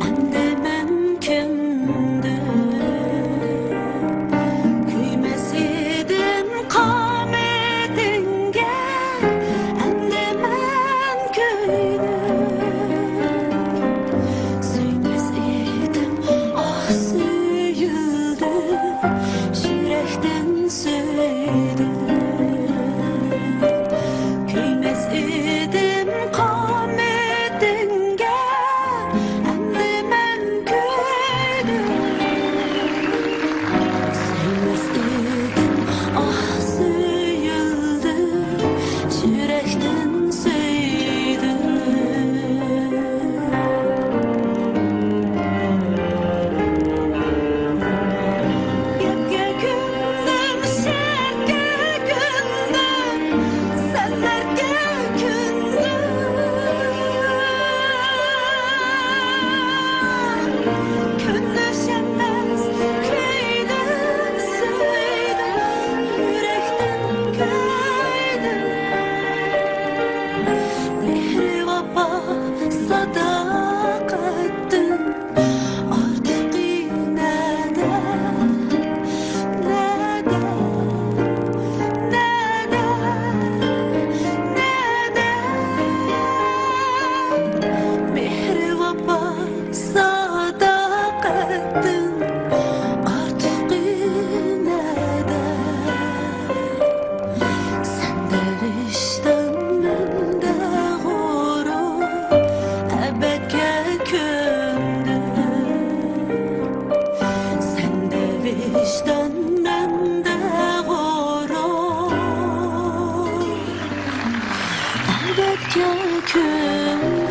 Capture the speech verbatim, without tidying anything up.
ئەمدى مەن كۆندۈم، كۆيمەس ئىدىم قامىتىڭگە. ئەمدى مەن كۆيدۈم، سۆيمەس ئىدىم، ئاھ، سۆيۈلدۈم، يۈرەكتىن سۆيدۈم. كۆيمەس ئىدىم قامىتىڭگە، ئەمدى مەن كۆيدۈم. سۆيمەس ئىدىم، ئاھ، سۆيۈلدۈم، يۈرەكتىن سۆيدۈم. گەپكە كۆندۈم، شەرتكە كۆندۈم، سەن دەردكە كۆندۈم. كۆندۈشەلمەس، كۆيدۈم، سۆيدۈم، يۈرەكتىن كۆيدۈم. مېھرى، ۋاپا، ساداقەتتىن ئارتۇقى نەدە، نەدە، نەدە، نەدە؟ مېھرى، ۋاپا، ساداقەتتىن ئارتۇقى نەدە؟ سەندە ۋىجدان، مەندە غۇرۇر، ئەبەدكە كۆندۈم. سەندە ۋىجدان، مەندە غۇرۇر، ئەبەدكە كۆندۈم.